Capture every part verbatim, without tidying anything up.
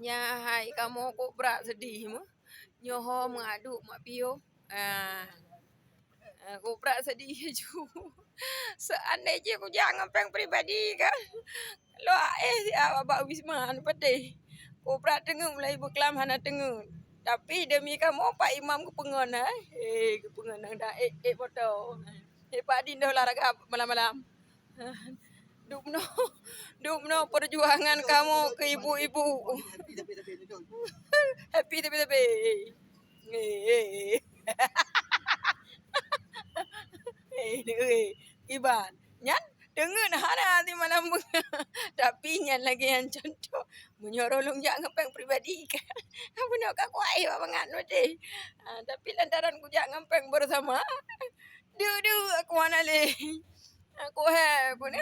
Ya hai kamoe kok brat sedih meuh. Nyoe ho meuadu mak piôh. Ah. Ah, kok brat sedih ju. Seandai jih kujak ngon péng pribadi kan. Lok eh siat bak wisma anu patéh. Kok brat teungeut mulai beuklam hana teungeut. Tapi demi kamoe Pak Imam geupeungon hai. Eh geupeungon nang dah eh eh foto. Eh Pak Din dah olahraga malam-malam. Dubnoe, dubnoe perjuangan kamoe keu ibu-ibu. Happy tapi tapi. Eh, eh, eh. Eh, eh, Iban. Nyan teungeut hana di malam beungoh. Tapi nyan lagèe nyan contoh. Meunyoe roh lôn jak ngon péng pribadi kan. Apa nak ka kuat eh bangat deh. Ah, tapi lantaran kujak ngon péng bersama. Duh, duh, aku hana lé. Aku hai aku ni.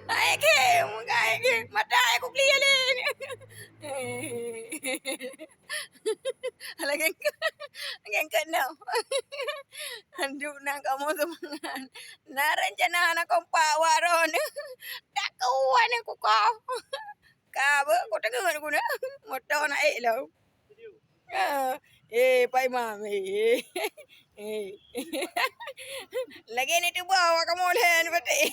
Hai ke, muka hai ke. Mata aku clear lé. Lagi ke, lagi ke enam. Aduh, nak kamu semangat. Nak rencana anak kompak wak ron. Tak kuat ni aku kau. Ka beuh, ku teungeut ku na. Moto na ék lom. Ah, eh, Pak Imam, eh, eh. Eh. Lagèe ni teuba awak kamoe lé ni patéh.